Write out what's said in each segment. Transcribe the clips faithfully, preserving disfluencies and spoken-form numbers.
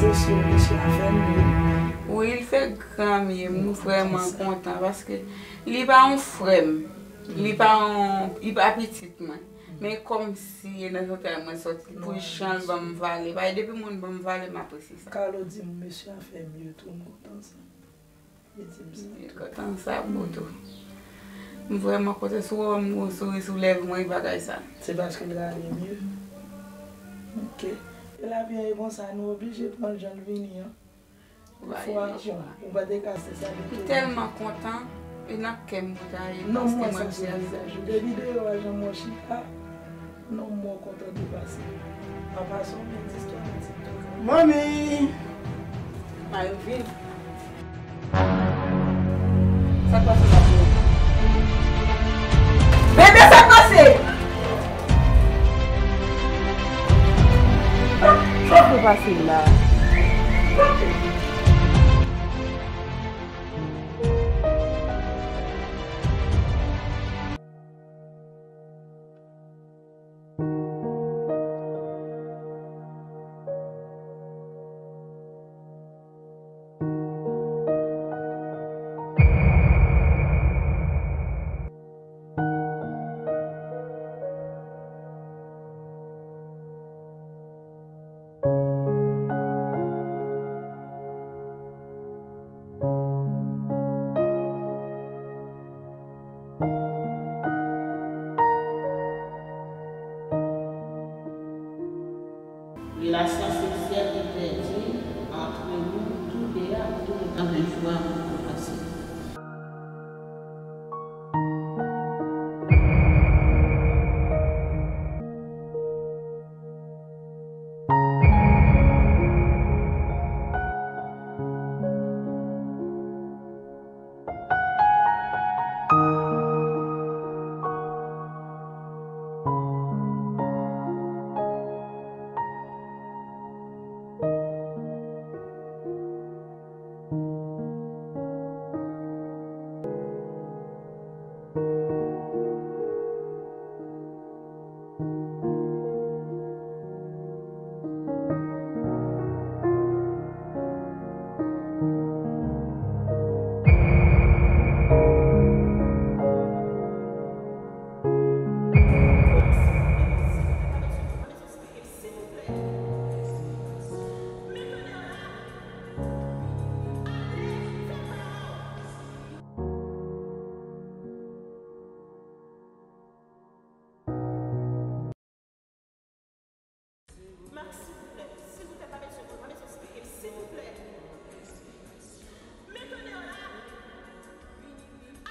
Mesye, mesye a fè m byen. Wi, li fè granmye, m vrèman kontan paske li pa yon frè m, li pa yon, li pa pitit mwen. Men kòmsi e nan zantray mwen sòti, pou jan l ban m vale. Paske depi moun ban m vale, m apresye sa. Carlo di m, mesye a fè m byen tou, m kontan sa. Li di m sa. M kontan sa pou tou. M vrèman kontan. Si w wè m gon souri sou lèv mwen, e bagay sa. Se paske l rale m ye. Ok. E lavi an e konsa, nou oblije pran l jan l vini an. Ou pa gen chwa. Ou pa te ka se sa. M tèlman kontan, e nan kè m pou ta ye, paske mwen se vizaj ou. Depi deyò a, jan mwen chita, non, mwen kontan tou pase. An pasan, w gen ti istwa nan TikTok. Manmi! Mari vin. Sa k pase la? Bebe, sa k pase? Sa k pase la? Relasyon seksyèl te pèdi antre nou tou de a, tou de a. Anpil fwa, mwen pase. Max, silvouplè, silvouplè, pa bezwen, pa bezwen esplike m, silvouplè. Mete w deyò la.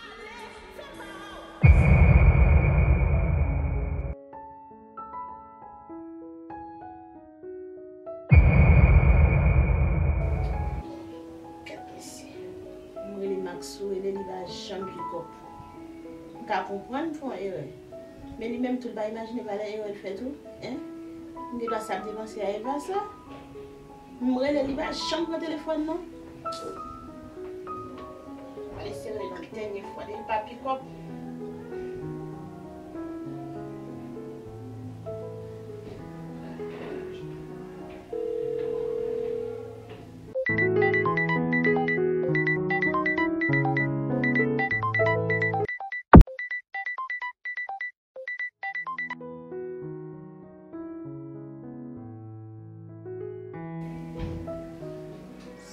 Ale, fè pa w. Gad mesye. M rele Max, ou rele li pa janm pikòp. M ka konprann pou yon erè. Men li menm tou, li pa imajine valè erè l fè tou, en? M gen dwa sa ap depanse a Eva sa. M rele li pa janm pran telefòn non. Mwen eseye rele yon dènye fwa, li pa pikòp.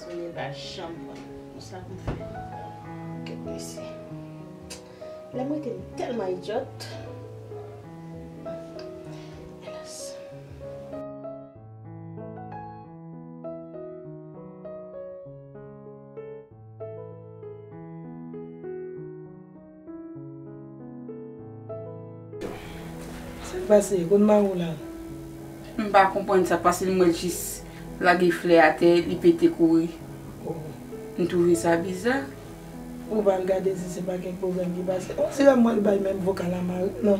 Sonnen pa janm pran. Bon, sa pou m fè? Kèt mesye. Lè m rete m tèlman idyòt. Elas. Sa k pase? Kot mari w la? M pa konprann sa k pase, m wè l jis lage flè atè, li pete kouri. Oh. M twouve sa biza. Ou pa al gade si se pa kèk pwoblèm ki pase. On dirè m wè l bay menm vokal a mari l, non.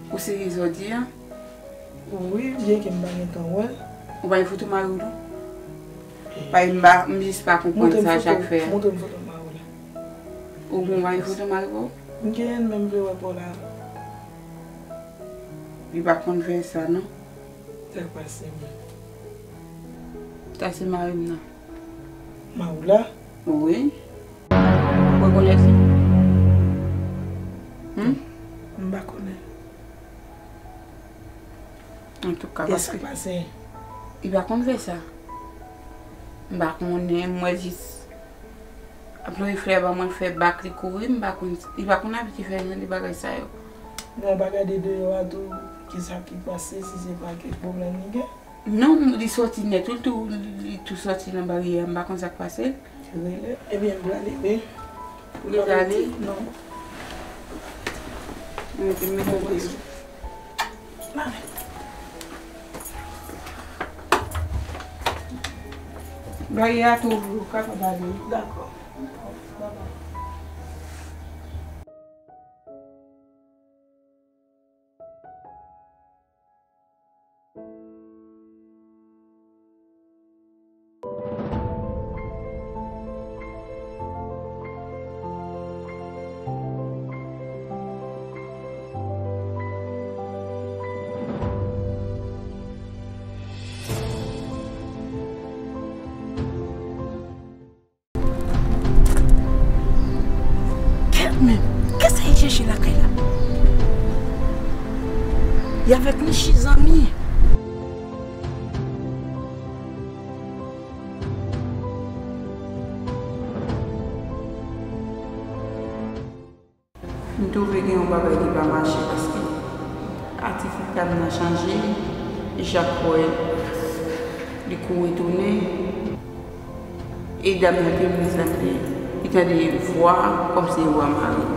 Ou serye sa w di a? Wi, byenke m pa gentan wè l. Ou pa gen foto mari w tou? Eh. Paske m pa, m jis pa konprann sa Jack fè a. Montre m foto mari w la. Ou gon pa gen foto mari w? M genyen l, men m vle wè pa w la. Li pa konn fè sa, non. Sa k pase menm? Sa se mari m nan. Mari w la? Wi. Ou rekonèt li? Hmm? M pa konnen. Antouka, paske li pa konn fè sa. M pa konnen, m wè jis ap voye flè ban mwen, fè bak li kouri, m pa konn, li pa konn abitye fè jan de bagay sa yo. Non, pa gade deyò a tou, kisa ki pase, si se pa kèk pwoblèm li gen. Non, li sòti nèt, wi, tou, li tou sòti nan baryè a, m pa konn sa k pase l. Rele. Ebyen, m prale, wi. Li prale? Non. Mete, mete. Baryè a tou ouvri, ou kapab ale. Dakò. Kèt men, kisa y chèche lakay la? Y avèk Nichi zanmi. M twouve gen yon bagay ki pa mache paske atitid dam nan chanje, Jak wè li kouri tounen, e dam nan te vin sanble li tande vwa kòmsi se vwa mari l.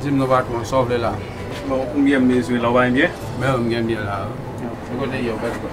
Di m non, patwon, sa w vle la? Bon, konbyen m bezwen la, w pa gen byen? Men, m gen byen la. Ki kote ye, w pa di kwa?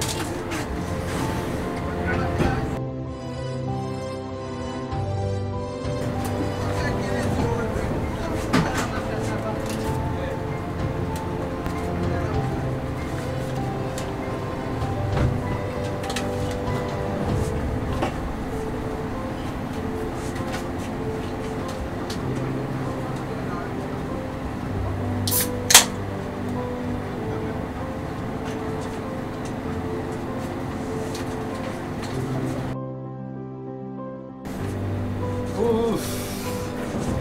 Ouf!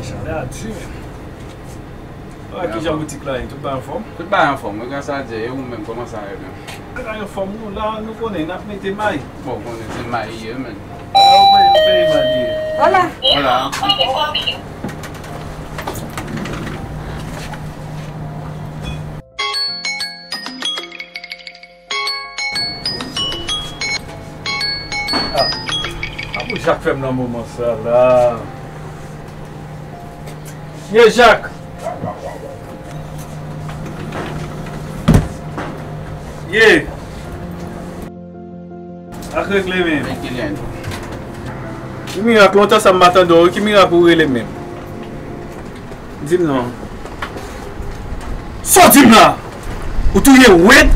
Chalè a di, men. Ah, kijan boutik la ye? Tout bagay anfòm? Tout bagay anfòm, wi, gras a Dye. E ou menm, kòman sa ye menm? Bagay anfòm, nou la, nou konnen, n ap mete may. Bon, ou konnen se may ye, men. Ah, ou konnen, nou peye may li ye. Hola. Hola. Ah, a pou Jak fè m nan moman sa la. Ye, Jak! Ye! Ak regle menm. Ki mirak, lontan sa m pa tande w, ki mirak ou rele menm? Di m non. Sa w di m la? Ou touye Wed?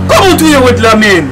Kòman w touye Wed la menm?